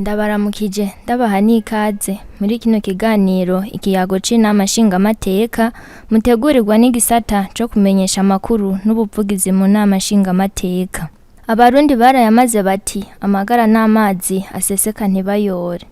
Ndabaramukije, ndabaha n'ikaze muri kino kiganiro Ikiyago c'Inama Nshingamateka, mutegurirwa n'igisata co kumenyesha amakuru n'ubuvugizi mu nama nshingamateka. Abarundi barayamaze bati: "Amagara n'amazi aseseka ntibayore."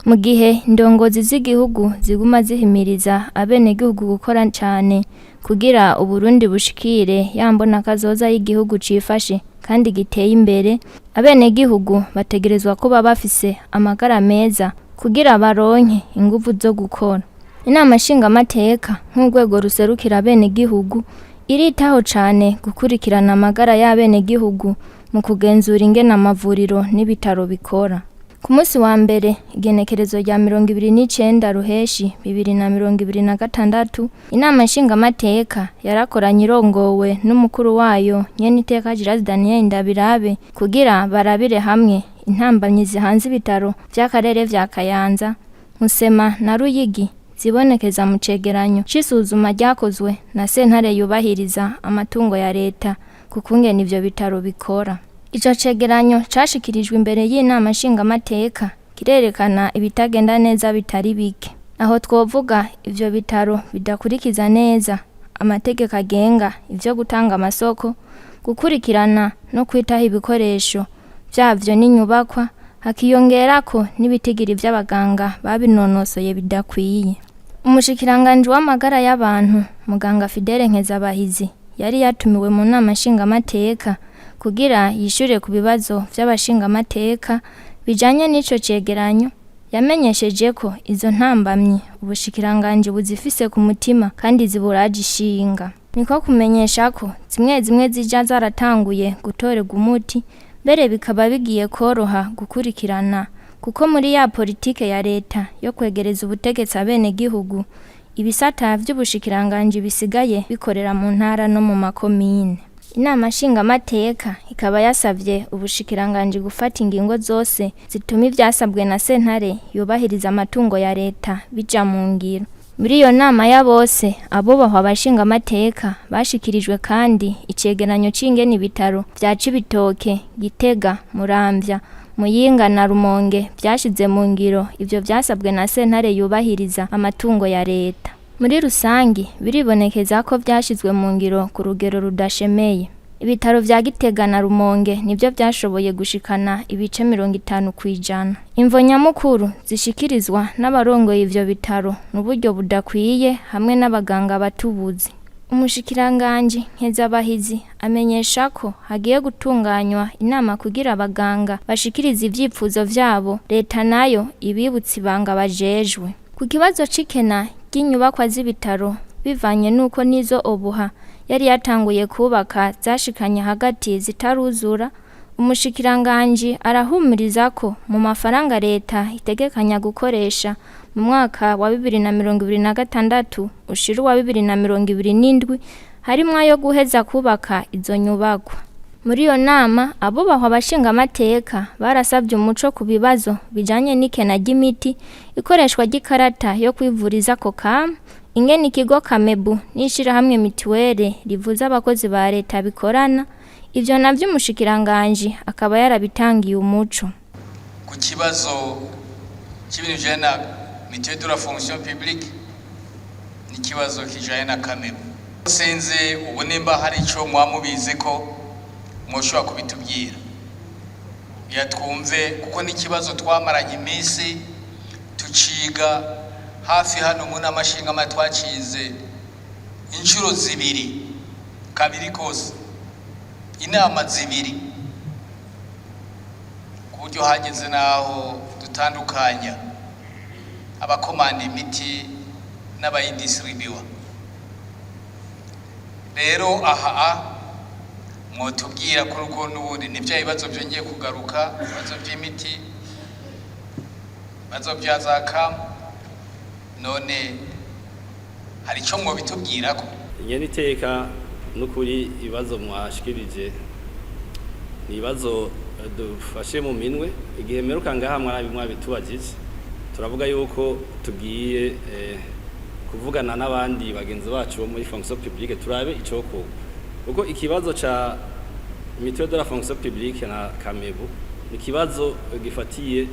Mu gihe indongozi z'igihugu ziguma zihimiriza abenegihugu gukora cane kugira Uburundi bushikire ya mbonakazoza y'igihugu cifashe kandi giteye imbere, abenegihugu bategerezwa kuba bafise amagara meza kugira baronke inguvu zo gukora. Inama nshingamateka, nk'urwego ruserukira abenegihugu, iritaho cane gukurikirana amagara y'abenegihugu mu kugenzura ingene amavuriro n'ibitaro bikora. Ku musi wa mbere, igenekerezo rya 29 Ruheshi 2026, inama nshingamateka yarakoranye irongowe n'umukuru wayo, nyeniteka Gerard Daniel Ndabirabe, kugira barabire hamwe intambamyi zihanze ibitaro vy'akarere vya Kayanza, Musema na Ruyigi, zibonekeza mu cegeranyo c'isuzuma ryakozwe na sentare yubahiriza amatungo ya leta ku kungene ivyo bitaro bikora. Ico cegeranyo cashikirijwe imbere y'inama nshingamateka kirerekana ibitagenda neza bitari bike. Aho twovuga ivyo bitaro bidakurikiza neza amategeko agenga ivyo gutanga amasoko, gukurikirana no kwitaho ibikoresho vyavyo n'inyubakwa, hakiyongerako n'ibitigiri vy'abaganga babinonosoye bidakwiye. Umushikiranganji w'amagara y'abantu, muganga Fidele Nkezabahizi, yari yatumiwe mu nama nshingamateka kugira yishure ku bibazo vy'abashingamateka bijanye n'ico cegeranyo, yamenyesheje ko izo ntambamyi ubushikiranganji buzifise ku mutima kandi ziburaje ishinga. Niko kumenyesha ko zimwe zimwe zija zaratanguye gutorerwa umuti, mbere bikaba bigiye koroha gukurikirana, kuko muri ya politike ya leta yo kwegereza ubutegetsi abenegihugu, ibisata vy'ubushikiranganji bisigaye bikorera mu ntara no mu makomine. Inama nshingamateka ikaba yasavye ubushikiranganji gufata ingingo zose zituma ivyasabwe na sentare yubahiriza amatungo ya leta bija mu ngiro. Muri iyo nama ya bose, abubahwa abashingamateka bashikirijwe kandi icegeranyo c'ingene ibitaro vya Cibitoke, Gitega, Muramvya, Muyinga na Rumonge vyashize mu ngiro ivyo vyasabwe na sentare yubahiriza amatungo ya leta. Muri rusangi, biribonekeza ko vyashizwe mu ngiro ku rugero rudashemeye. Ibitaro vya Gitega na Rumonge nivyo vyashoboye gushikana ibice 50%. Imvo nyamukuru zishikirizwa n'abarongoye ivyo bitaro n'uburyo budakwiye hamwe n'abaganga batubuzi. Umushikiranganji Nkezabahizi amenyesha ko hagiye gutunganywa inama kugira abaganga bashikirize ivyifuzo vyabo, leta nayo ibibutse ibanga bajejwe. Ku kibazo c'ikena ry'inyubakwa z'ibitaro, bivanye n'uko nizo Obuha yari yatanguye kubaka zashikanye hagati zitaruzura, umushikiranganji arahumuriza ko mu mafaranga leta itegekanya gukoresha mu mwaka wa 2026 ushira uwa 2027 harimwo ayo guheza kubaka izo nyubakwa. Muri iyo nama, abubahwa abashingamateka barasabye umuco ku bibazo bijanye n'ikena ry'imiti, ikoreshwa ry'ikarata yo kwivurizako CAM, ingene ikigo Kamebu n'ishirahamwe mituwere rivuza abakozi ba leta bikorana. Ivyo navyo umushikiranganji akaba yarabitangiye umuco. Ku kibazo cy'ibintu bijyanye na mutuelle de la fonction publique n'ikibazo kijyanye na Kamebu, sinzi ubu nimba hari icyo muba mubizi ko mwoshobora kubitubwira twumve, kuko n'ikibazo twamaranye iminsi tuciga hafi hano mu nama nshingamateka. Twacize inshuro zibiri, kabiri kose, inama zibiri, ku buryo hageze n'aho dutandukanya abakomanda imiti n'abayidisiribiwa. Rero aha mwotubwira ko uko n'ubundi ni bya bibazo byongeye kugaruka, ibibazo by'imiti, ibibazo bya za CAM. None hari icyo mwobitubwira ko? Nyene iteka, n'ukuri ibibazo mwashikirije ni ibibazo dufashe mu minwe. Igihe mperuka ngaha mwabitubajije, turavuga yuko tugiye kuvugana n'abandi bagenzi bacu bo muri fonction publique, turabe icokorwa, kuko ikibazo ca mutuelle de la fonction publique na Kamebu. Ni ikibazo gifatiye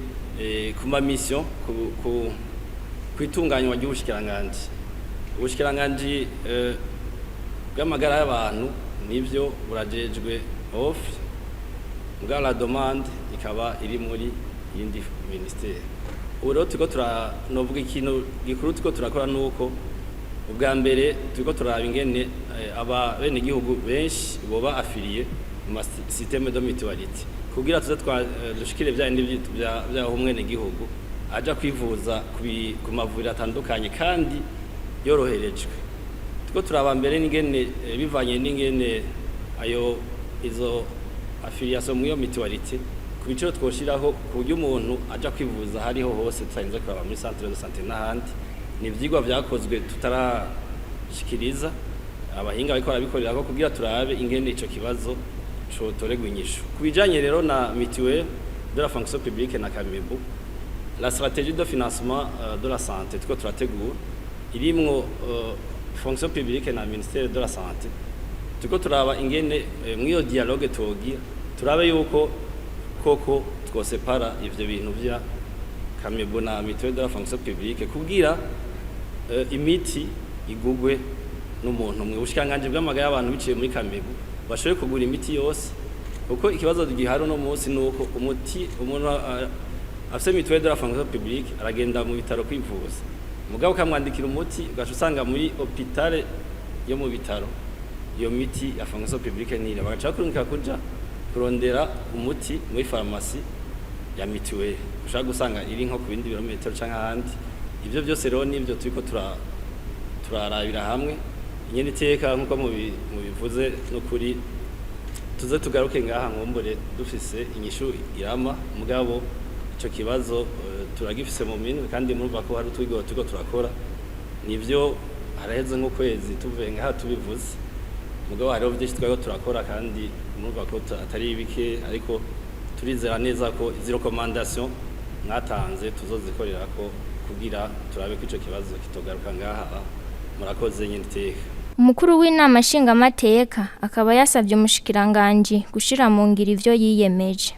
ku ma mission, ku kwitunganywa ry'ubushikiranganji. Ubushikiranganji bw'amagara y'abantu nivyo burajejwe offre, mugabo la demande ikaba iri muri yindi ministère. Ubu rero turiko novuga ikintu gikuru turiko turakora nuko ubwa mbere turiko turaraba ingene aba bene gihugu benshi boba affiliés mu ma système de mutualité, kugira tuze dushikire vya bindi vyaho umwene gihugu aja kwivuza ku mavuriro atandukanye kandi yoroherejwe. Turiko turaba mbere n'ingene bivanye n'ingene ayo izo affiliation muri iyo mutualité, ku biciro twoshiraho ku buryo umuntu aja kwivuza hariho hose, tutarinze kuraba muri centre de santé n'ahandi. Ni ivyigwa vyakozwe tutarashikiriza, abahinga bariko barabikorerako kugira turabe ingene ico kibazo cotoregwa inyishu. Ku bijanye rero na mutuelle de la fonction publique na CAMEBU, la stratégie de financement de la santé turiko turategura irimwo fonction publique na ministère de la santé. Turiko turaba ingene mw'iyo dialogue twogira, turabe yuko koko twosepara ivyo bintu vya CAMEBU na mutuelle de la fonction publique, kugira imiti igugwe n'umuntu umwe, ubushikiranganji bw'amagara y'abantu biciye muri CAMEBU bashobore kugura imiti yose. Kuko ikibazo gihari uno munsi ni uko umuti umuntu afise mutuelle de la fonction publique aragenda mu bitaro kwivuza, mugabo ukamwandikira umuti, ugaca usanga muri hôpital yo mu bitaro iyo miti ya fonction publique ntira, bagaca bakurungika kuja kurondera umuti muri farumasi ya mutuelle, ushobora gusanga iri nko ku bindi birometero canke ahandi. Ivyo byose rero nivyo turiko turarabira hamwe. Nyene iteka nkuko mubivuze, n'ukuri tuze tugaruke ngaha nkumbure dufise inyishu irama. Mugabo ico kibazo turagifise mu minwe, kandi murumva ko hari utwigoro turiko turakora. Nivyo, haraheze nk'ukwezi tuvuye ngaha tubivuze, mugabo hariho vyinshi twariko turakora, kandi murumva ko atari bike, ariko turizera neza ko izi recommandation mwatanze tuzozikorerako kugira turabe ko ico kibazo kitogaruka ngaha. Murakoze, nyene iteka. Umukuru w'inama nshingamateka akaba yasabye umushikiranganji gushira mu ngiro ivyo yiyemeje.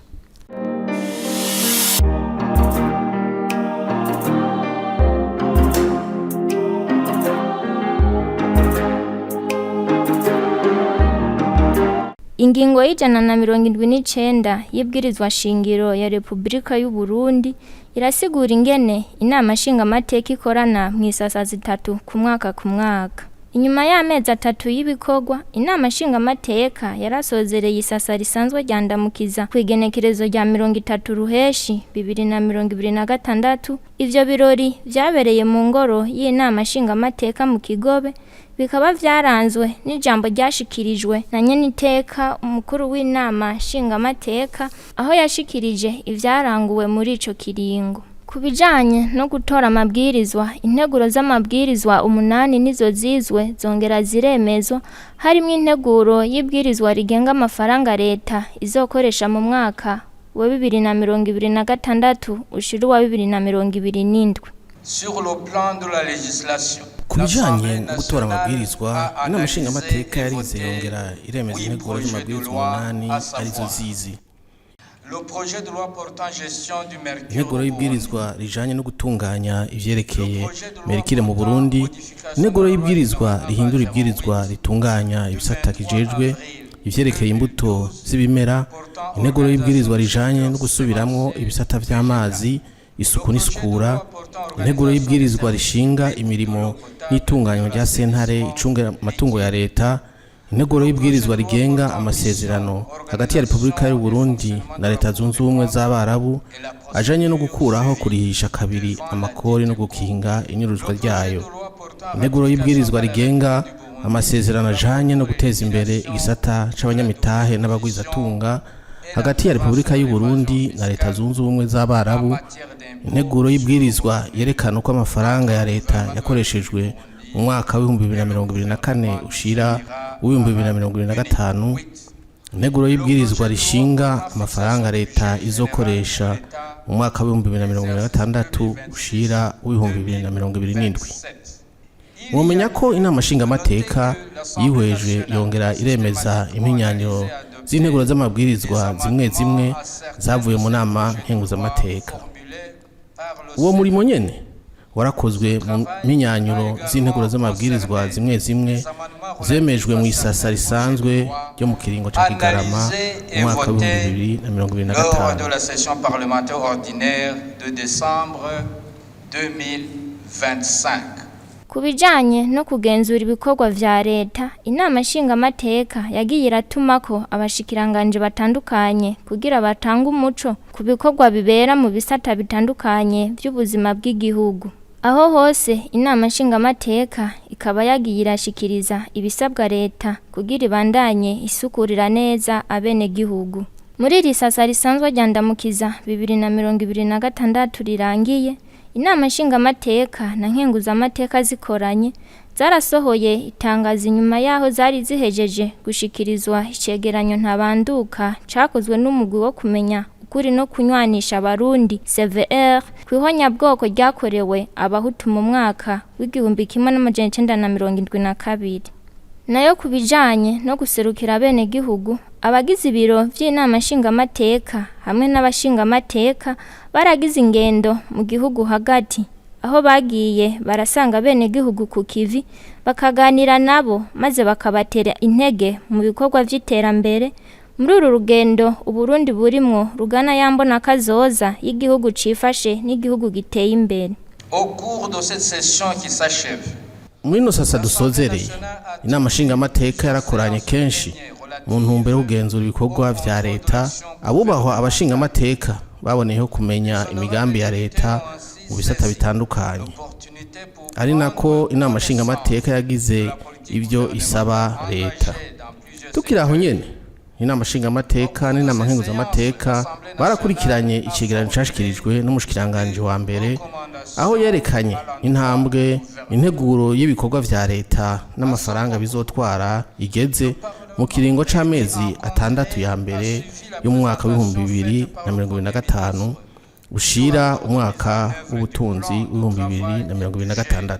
Ingingo y'179 y'ibwirizwa shingiro ya Repubulika y'u Burundi irasigura ingene inama nshingamateka ikorana mu isasa zitatu ku mwaka ku mwaka. Inyuma y'amezi 3 y'ibikorwa, inama nshingamateka yarasozereye isasa risanzwe rya Ndamukiza ku igenekerezo rya 30 Ruheshi 2026. Ivyo birori vyabereye mu ngoro y'inama nshingamateka mu Kigobe, bikaba vyaranzwe n'ijambo ryashikirijwe na nyeniteka umukuru w'inama nshingamateka, aho yashikirije ivyaranguwe muri ico kiringo. Ku bijanye no gutora amabwirizwa, integuro z'amabwirizwa 8 nizo zizwe zongera ziremezwa, harimwo integuro y'ibwirizwa rigenga amafaranga leta izokoresha mu mwaka wa 2026 ushira uwa 2027. Sur le plan de la législation, Ku bijanye no gutora amabwirizwa, inama nshingamateka yarize yongera iremeza integuro z'amabwirizwa 8, arizo zizi: Le projet de loi portant gestion du mercure integuro au y'ibwirizwa rijanye no gutunganya ivyerekeye merikire mu Burundi, integuro y'ibwirizwa rihindura ibwirizwa ritunganya ibisata kijejwe ivyerekeye imbuto z'ibimera, integuro y'ibwirizwa rijanye no gusubiramwo ibisata vy'amazi, isuku n'isukura, integuro y'ibwirizwa rishinga imirimo n'itunganywa rya sentare icunga amatungo ya leta, integuro y'ibwirizwa rigenga amasezerano hagati ya Repubulika y'u Burundi na Leta Zunze Ubumwe z'Abarabu ajanye no gukuraho kurihisha kabiri amakori no gukinga inyuruzwa ryayo, integuro y'ibwirizwa rigenga amasezerano ajanye no guteza imbere igisata c'abanyamitahe n'abagwizatunga hagati ya Repubulika y'u Burundi na Leta Zunze Ubumwe z'Abarabu, integuro y'ibwirizwa yerekana uko amafaranga ya leta yakoreshejwe mu mwaka w'2024 ushira w'2025, integuro y'ibwirizwa rishinga amafaranga leta izokoresha mu mwaka w'2026 ushira w'2027. Mwomenya ko inama nshingamateka yihweje yongera iremeza impinyanyuro z'integuro z'amabwirizwa zimwe zimwe zavuye mu nama nkenguzamateka. Uwo murimo nyene warakozwe mu minyanyuro z'integuro z'amabwirizwa zimwe zimwe zemejwe mu isasa risanzwe ryo mu kiringo ca Kigarama mu mwaka w'2025. Lors de la session parlementaire ordinaire de décembre 2025. Ku bijanye no kugenzura ibikorwa vya leta, inama nshingamateka yagiye iratumako abashikiranganje batandukanye kugira batange umuco ku bikorwa bibera mu bisata bitandukanye vy'ubuzima bw'igihugu. Aho hose inama nshingamateka ikaba yagiye irashikiriza ibisabwa leta kugira ibandanye isukurira neza abenegihugu. Muri iri sasa risanzwe rya Ndamukiza 2026 rirangiye, inama nshingamateka na nkenguzamateka zikoranye zarasohoye itangazo inyuma yaho zari zihejeje gushikirizwa icegeranyo ntabanduka cakozwe n'umugwi wo kumenya ukuri no kunywanisha Abarundi CVR kw'ihonyabwoko ryakorewe Abahutu mu mwaka w'1972. Nayo ku bijanye no guserukira abenegihugu, abagize ibiro vy'inama nshingamateka hamwe n'abashingamateka baragize ingendo mu gihugu hagati, aho bagiye barasanga abenegihugu ku kivi bakaganira nabo maze bakabatera intege mu bikorwa vy'iterambere. Muri uru rugendo Uburundi burimwo rugana ya mbonakazoza y'igihugu cifashe n'igihugu giteye imbere. Au cours de cette session qui s'achève, Muri ino sasa dusozereye, inama nshingamateka yarakoranye kenshi mu ntumbero yo kugenzura ibikorwa vya leta. Abubahwa abashingamateka baboneyeho kumenya imigambi ya leta mu bisata bitandukanye, ari nako inama nshingamateka yagize ibyo isaba leta. Tukiri aho nyene, inama nshingamateka n'inama nkenguzamateka barakurikiranye icegeranyo cashikirijwe n'umushikiranganji wa mbere, aho yerekanye intambwe integuro y'ibikorwa vya leta n'amafaranga bizotwara igeze mu kiringo c'amezi 6 ya mbere y'umwaka w'2025 ushira umwaka w'ubutunzi w'2026.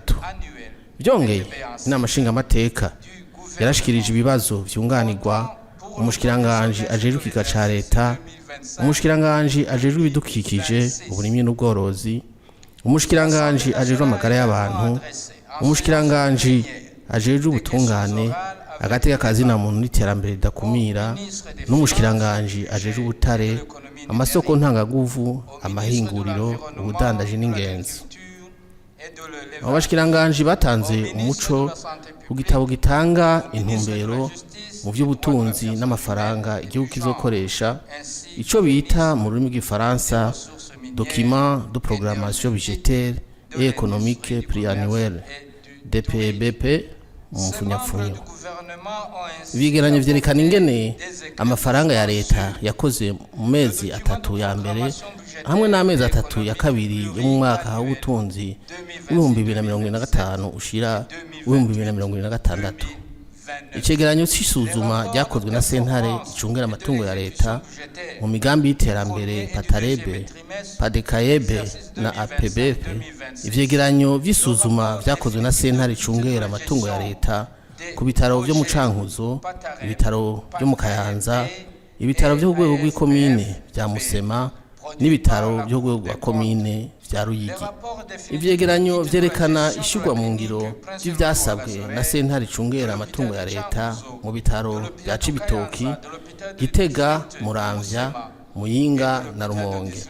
Byongeye, inama nshingamateka yarashikirije ibibazo vyunganirwa umushikiranganji ajejwe ikigega ca leta, umushikiranganji ajejwe ibidukikije, uburimyi n'ubworozi, umushikiranganji ajejwe amagara y'abantu, umushikiranganji ajejwe ubutungane, agateka kazina muntu n'iterambere ridakumira, n'umushikiranganji ajejwe ubutare, amasoko ntangaguvu, amahinguriro, ubudandaji n'ingenzi. Abo bashikiranganji batanze umuco ku gitabo gitanga intumbero mu by'ubutunzi n'amafaranga igihugu kizokoresha, ico bita mu rurimi rw'igifaransa document de programmation budgétaire et économique pluriannuelle, DPBP mu mfunyapfunyo. Ibigeranyo vyerekana ingene amafaranga ya leta yakoze mu mezi 3 ya mbere hamwe n'amezi 3 ya kabiri yo mu mwaka w'ubutunzi w'2025 ushira w'2026. Icegeranyo c'isuzuma ryakozwe na sentare icungera amatungo ya leta mu migambi y'iterambere Patarebe, Padekayebe na APBP. Ivyegeranyo vy'isuzuma vyakozwe na sentare icungera amatungo ya leta ku bitaro vyo mu Cankuzo, ibitaro vyo mu Kayanza, ibitaro vyo ku rwego rw'ikomine vya Musema n'ibitaro vyo ku rwego rwa komine vya Ruyigi. Ivyegeranyo vyerekana ishirwa mu ngiro vy'ivyasabwe na sentare icungera amatungo ya leta mu bitaro vya Cibitoki, Gitega, Muramvya, Muyinga na Rumonge.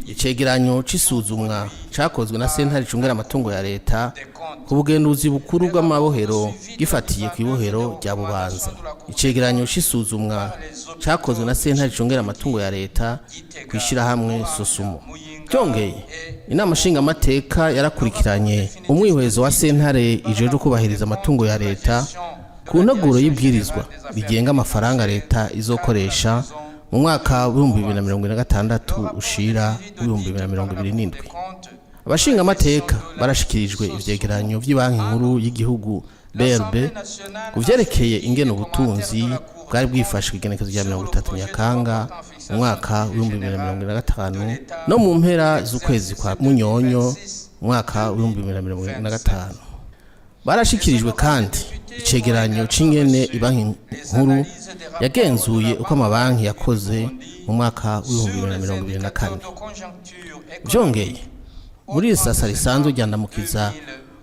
Icegeranyo c'isuzumwa cakozwe na sentare icungera amatungo ya leta ku bugenduzi bukuru bw'amabohero gifatiye ku ibohero rya Bubanza. Icegeranyo c'isuzumwa cakozwe na sentare icungera amatungo ya leta ku ishirahamwe Sosumo. Byongeye, inama nshingamateka yarakurikiranye umwihwezo wa sentare ijejwe kubahiriza amatungo ya leta ku nteguro y'ibwirizwa rigenga amafaranga leta izokoresha mu mwaka w'2026 ushira w'2027. Abashingamateka barashikirijwe ivyegeranyo vy'ibanki nkuru y'igihugu BRB ku vyerekeye ingene ubutunzi bwari bwifashe igenekerezo rya 30 Nyakanga mu mwaka w'2025 no mu mpera z'ukwezi kwa Munyonyo mu mwaka w'2025. Barashikirijwe kandi icegeranyo c'ingene ibanki nkuru Yagenzuye uko amabanki yakoze mu mwaka w'2024. Vyongeye, muri iri sasa risanzwe rya Ndamukiza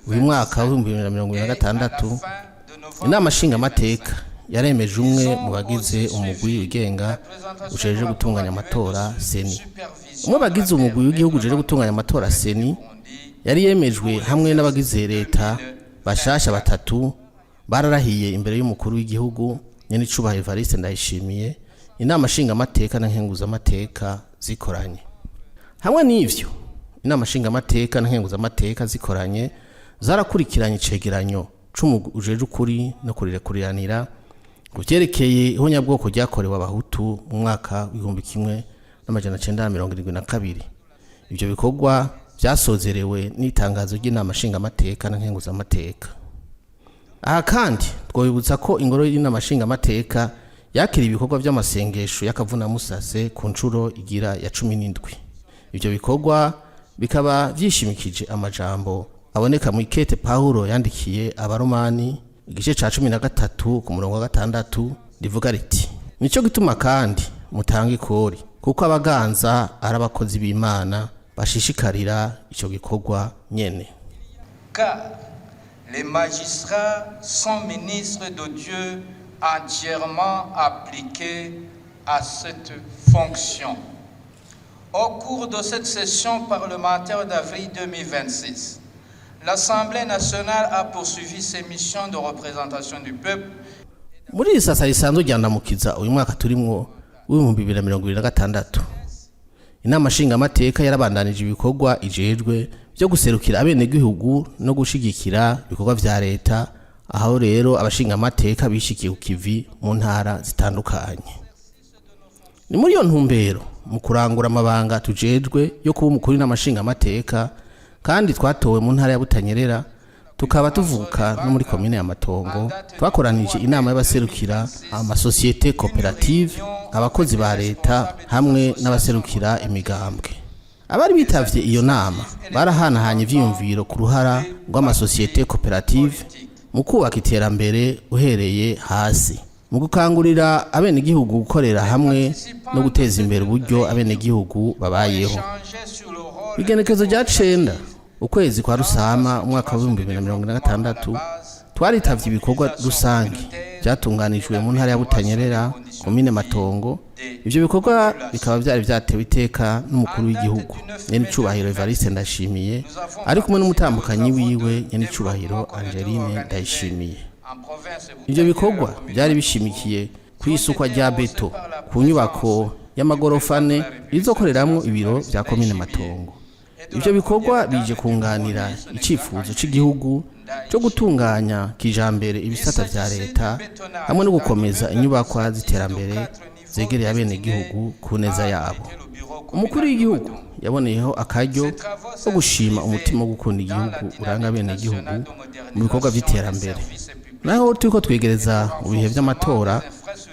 uyu mwaka w'2026, inama nshingamateka yaremeje umwe mu bagize umugwi wigenga ujejwe gutunganya amatora, CENI. Umwe bagize umugwi w'igihugu ujejwe gutunganya amatora, CENI, yari yemejwe hamwe n'abagize leta bashasha batatu bararahiye imbere y'umukuru w'igihugu, nyenicubahiro Evariste Ndayishimiye, inama nshingamateka na nkenguzamateka zikoranye. Hamwe n'ivyo, inama nshingamateka na nkenguzamateka zikoranye zarakurikiranye icegeranyo c'umugwi ujejwe ukuri no kurirekuriranira ku vyerekeye ihonyabwoko ryakorewe Abahutu mu mwaka w'1972. Ivyo bikorwa vyasozerewe n'itangazo ry'inama nshingamateka na nkenguzamateka. Aha kandi twobibutsa ko ingoro y'inama nshingamateka yakira ibikorwa vy'amasengesho y'akavunamusase ku nshuro igira ya 17. Ivyo bikorwa bikaba vyishimikije amajambo aboneka mu ikete Pawulo yandikiye Abaromani, igice ca 13 ku murongo wa 6, rivuga riti: "Nico gituma kandi mutanga ikori, kuko abaganza ari abakozi b'Imana bashishikarira ico gikorwa nyene." Car les magistrats sont ministres de Dieu entièrement appliqués à cette fonction. Au cours de cette session parlementaire d'avril 2026, l'Assemblée nationale a poursuivi ses missions de représentation du peuple. Muri iri sasa risanzwe rya Ndamukiza uyu mwaka turimwo w'2026, inama nshingamateka yarabandanije ibikorwa ijejwe byo guserukira abenegihugu no gushigikira ibikorwa vya leta. Aho rero abashingamateka bishikiye ku kivi mu ntara zitandukanye. Ni muri iyo ntumbero, mu kurangura amabanga tujejwe yo kuba umukuru w'inama nshingamateka, kandi twatowe mu ntara ya Butanyerera, tukaba tuvuka no muri komine ya Matongo, twakoranije inama y'abaserukira amasosiyete koperative, abakozi ba leta hamwe n'abaserukira imigambwe. Abari bitavye iyo nama barahanahanye ivyiyumviro ku ruhara rw'amasosiyete koperative mu kubaka iterambere uhereye hasi, mu gukangurira abenegihugu gukorera hamwe no guteza imbere uburyo abenegihugu babayeho. Igenekezo rya 9 ukwezi kwa Rusama umwaka w'2026, twaritavye ibikorwa rusange byatunganijwe mu ntara ya Butanyerera, komine Matongo. Ivyo bikorwa bikaba vyari vyatewe iteka n'umukuru w'igihugu, nyenicubahiro Evariste Ndashimiye, ari kumwe n'umutambukanyi wiwe, nyenicubahiro Angeline Ndayishimiye. Ivyo bikorwa byari bishimikiye ku isukwa rya beto ku nyubako y'amagorofa ane izokoreramwo ibiro vya komine Matongo. Ivyo bikorwa bije kunganira icifuzo c'igihugu cyo gutunganya kijambere ibisata vya leta hamwe no gukomeza inyubakwa z'iterambere zegereye abenegihugu ku neza yabo. Umukuru w'igihugu yaboneyeho akaryo ko gushima umutima wo gukunda igihugu uranga abenegihugu mu bikorwa vy'iterambere. Naho turiko twegereza mu bihe vy'amatora,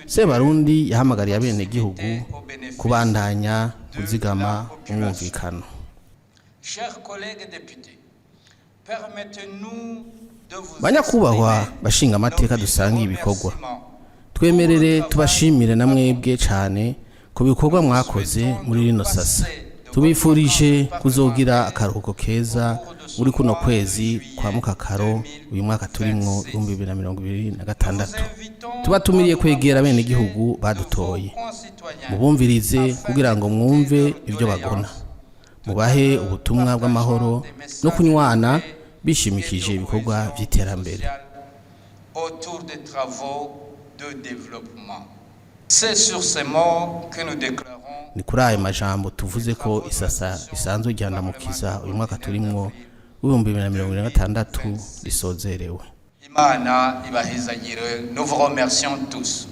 Sebarundi yahamagariye abenegihugu kubandanya kuzigama umwumvikano. Chers collègues députés, permettez-nous de vous Banyakubahwa bashinga amateka dusanga ibikorwa, twemerere tubashimire na mwebwe cyane ku bikorwa mwakoze muri rino sasa. Tubifurije kuzogira akaruhuko keza muri kuno kwezi kwa Mukakaro uyu mwaka turimwo 2026. Tubatumiriye kwegera bene igihugu badutoye, mubumvirize kugira ngo mwumve ibyo bagona, mubahe ubutumwa bw'amahoro no kunywana bishimikije ibikorwa by'iterambere. Autour des travaux de développement. C'est sur ces mots que nous déclarons Ni kuri ayo majambo tuvuze ko isasa risanzwe rya Ndamukiza uyu mwaka turimwo w'2026 risozerewe. Imana ibahezagire. Nous vous remercions tous.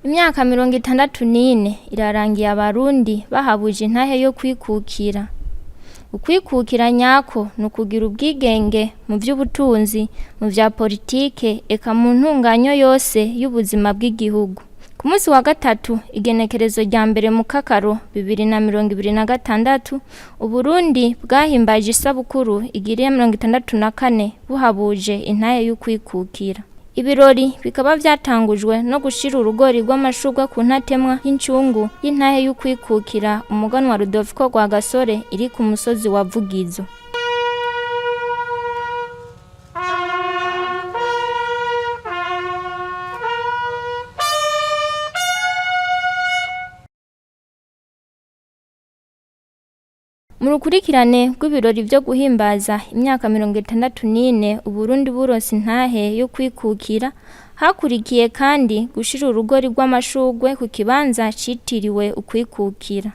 Imyaka 64 irarangiye Abarundi bahabuje intahe yo kwikukira. Ukwikukira nyako ni ukugira ubwigenge mu by'ubutunzi, mu bya politike, eka mu ntunganyo yose y'ubuzima bw'igihugu. Ku munsi wa gatatu, igenekerezo rya mbere mu Kakaro 2026, Uburundi bwahimbaje isabukuru igiriye 64 buhabuje intahe y'ukwikukira. Ibirori bikaba vyatangujwe no gushira urugori rw'amashurwe ku ntatemwa y'incungu y'intahe y'ukwikukira umuganwa Rudoviko Rwagasore iri ku musozi wa Vugizo. Mu rukurikirane rw'ibirori vyo guhimbaza imyaka 64 Uburundi buronse intahe yo kwikukira, hakurikiye kandi gushira urugori rw'amashurwe ku kibanza citiriwe ukwikukira.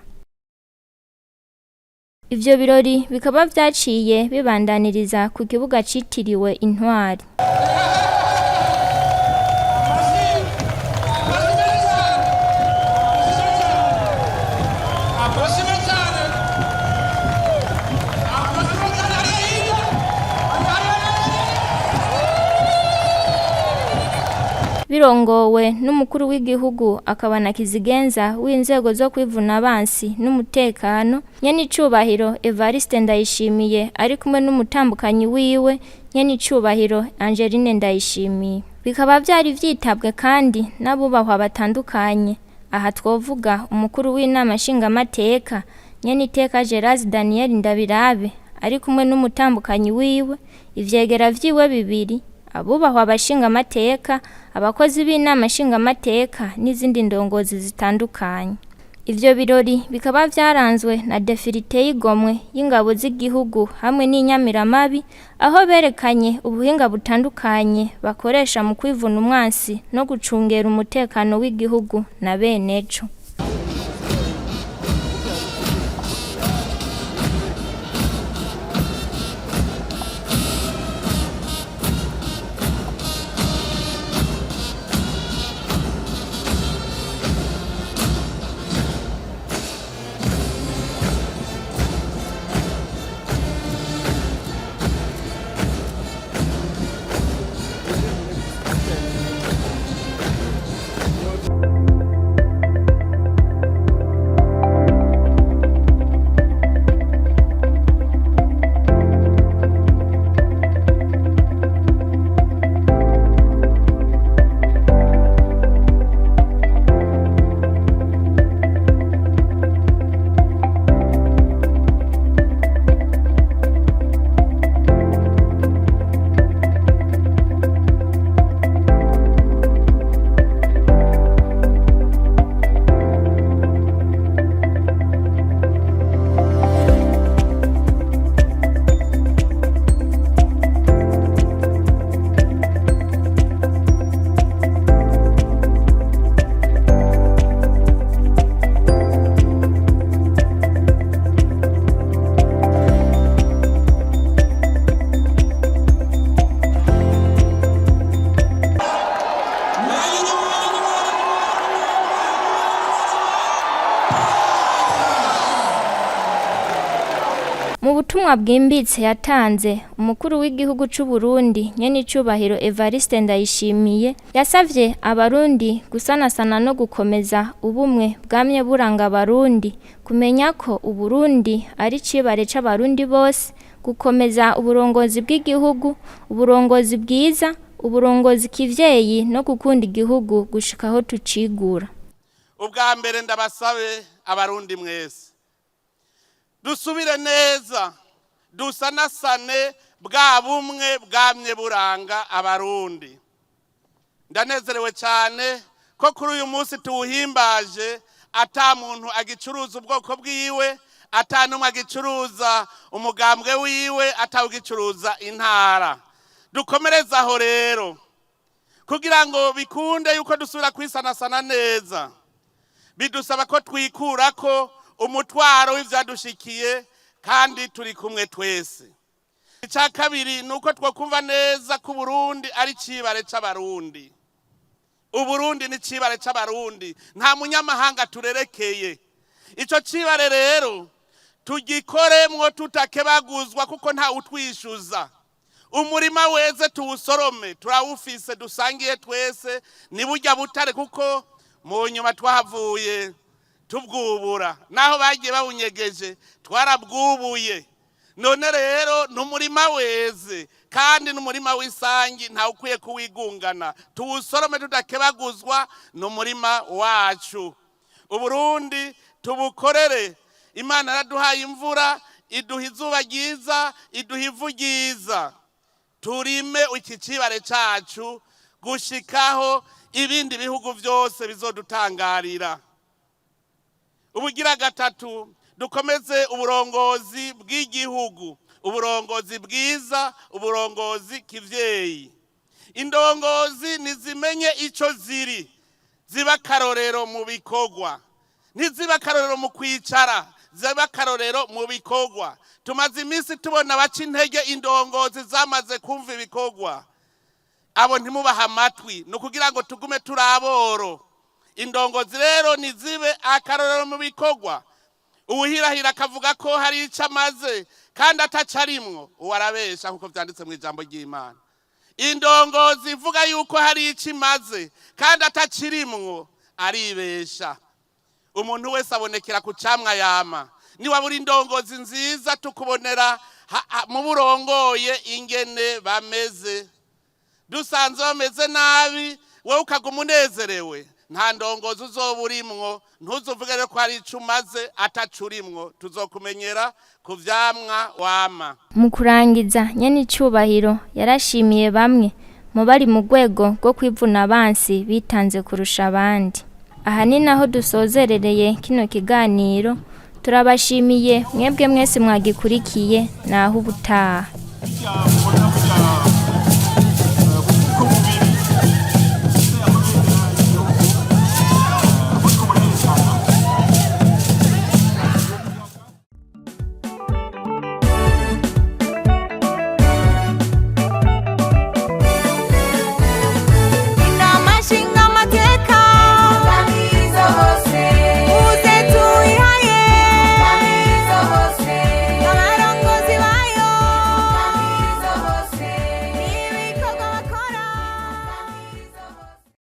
Ivyo birori bikaba vyaciye bibandaniriza ku kibuga citiriwe Intwari. Birongowe n'umukuru w'igihugu akaba na kizigenza w'inzego zo kwivuna abansi n'umutekano, nyenicubahiro Evariste Ndayishimiye ari kumwe n'umutambukanyi wiwe nyenicubahiro Angeline Ndayishimiye. Bikaba vyari vyitabwe kandi n'abubahwa batandukanye. Aha twovuga umukuru w'inama nshingamateka nyeniteka Gerard Daniel Ndabirabe ari kumwe n'umutambukanyi wiwe, ivyegera vyiwe bibiri, abubahwa abashingamateka, abakozi b'inama nshingamateka n'izindi ndongozi zitandukanye. Ivyo birori bikaba vyaranzwe na defile iteye igomwe y'ingabo z'igihugu hamwe n'inyamiramabi, aho berekanye ubuhinga butandukanye bakoresha mu kwivuna umwansi no gucungera umutekano w'igihugu na beneco. Mu butumwa bwimbitse yatanze, umukuru w'igihugu c'u Burundi nyenicubahiro Evariste Ndayishimiye yasavye abarundi gusanasana no gukomeza ubumwe bwamye buranga abarundi, kumenya ko Uburundi ari icibare c'abarundi bose, gukomeza uburongozi bw'igihugu, uburongozi bwiza, uburongozi kivyeyi no gukunda igihugu gushika aho tucigura. Ubwa mbere ndabasabe abarundi mwese dusubire neza dusanasane bwa bumwe bwamye buranga abarundi. Ndanezerewe cyane ko kuri uyu munsi tuwuhimbaje ata muntu agicuruza ubwoko bwiwe, ata n'umwe agicuruza umugambwe wiwe, atawugicuruza intara. Dukomereze aho rero kugira ngo bikunde yuko dusubira kwisanasana neza, bidusaba ko twikurako umutwaro w'ivyadushikiye kandi turi kumwe twese. Icya kabiri ni uko twakumva neza ko Uburundi ari icibare c'abarundi. Uburundi ni icibare c'abarundi, nta munyamahanga turerekeye. Ico cibare rero tugikoremwo tutakebaguzwa kuko nta utwishyuza. Umurima weze tuwusorome, turawufise dusangiye twese, ni burya butare kuko Mu nyuma twahavuye tubwubura, naho bagiye bawunyegeje twarabwubuye. None rero ni umurima weze kandi n'umurima w'isangi, ntawe ukwiye kuwigungana. Tuwusorome tudakebaguzwa, ni umurima wacu. Uburundi tubukorere. Imana yaraduhaye imvura, iduha izuba ryiza, iduha ivu ryiza. Turime iki cibare cacu gushikaho ibindi bihugu byose bizodutangarira. Ubugira gatatu, dukomeze uburongozi bw'igihugu, uburongozi bwiza, uburongozi kivyeyi. Indongozi nizimenye ico ziri, ziba akarorero mu bikorwa, ntiziba akarorero mu kwicara, ziba akarorero mu bikorwa. Tumaze iminsi tubona abaca intege indongozi zamaze kumva ibikorwa. Abo ntimubahe amatwi, ni ukugira ngo tugume turi aboro. Indongozi rero nizibe akarorero mu bikorwa. Uwuhirahira akavuga ko hari icyo amaze kandi ataca arimwo, uwo arabesha, nk'uko byanditse mu ijambo ry'Imana. Indongozi ivuga yuko hari icyo imaze kandi atakirimwo, aribesha. Umuntu wese abonekera ku camwa yama. Niba buri indongozi nziza, tukubonera mu burongoye ingene bameze. Dusanze bameze nabi, wowe ukaguma unezerewe, nta ndongozi uzoba urimwo. Ntuzuvuge rero ko hari icyo umaze ataco urimwo. Tuzokumenyera ku vyamwa wama. Mu kurangiza, nyenicubahiro yarashimiye bamwe mu bari mu rwego rwo kwivuna abansi bitanze kurusha abandi. Aha ni naho dusozerereye kino kiganiro. Turabashimiye mwebwe mwese mwagikurikiye. Naho ubutaha. Ijambo.